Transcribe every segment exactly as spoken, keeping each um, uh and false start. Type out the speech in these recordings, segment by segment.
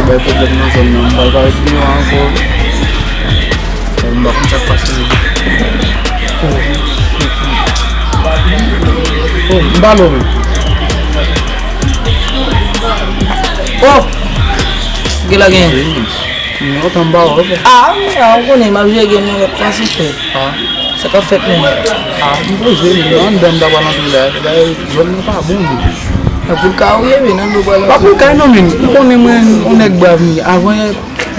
Bay pwoblèm nan zòn nan, m pral parèt deyò ankò. M pa konn sa k pase. Oh, m pa lò menm. Oh! Gen la gen. Yon tan m pa wè w. Ah, ah, ou konnen, m ap jere gen yon lòt fason fè. Ah. Sa k ap fèt menm? Ah, m poze menm, nan anndan m ta pral antre la. Dayè, zòn nan pa bon menm. Nan poul kay ou ye, men nan do pral antre. Pa poul kay non menm. Ou konnen mwen, yon nèg brav m ye. Avan yè,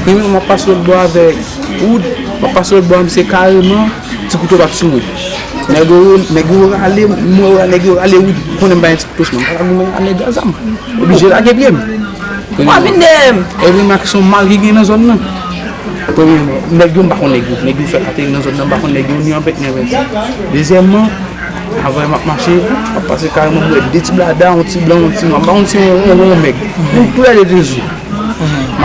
premyèman, m ap pase lòt bò avèk Wood. M ap pase lòt bò a, misye kareman, ti kouto bat sou mwen. Nèg yo, nèg yo rale, m wè nèg yo rale Wood. Ou konnen m pa gen ti kouto sou mwen. M pa ka goumen ak nèg a zam. Oblije lage pye m. Premyèman. Epi m ak son mal ki gen nan zòn nan. Premyèman, nèg yo, m pa konn nèg yo. Nèg yo fèk ateri nan zòn nan, m pa konn nèg yo, ni anpèt, ni anpèt. Dezyèmman, avan m ap mache, m ap pase kareman, m wè de ti blada, yon ti blan, yon ti nwa. M pa konn si yon, yon, yon mèg. Yon koulè de dezou.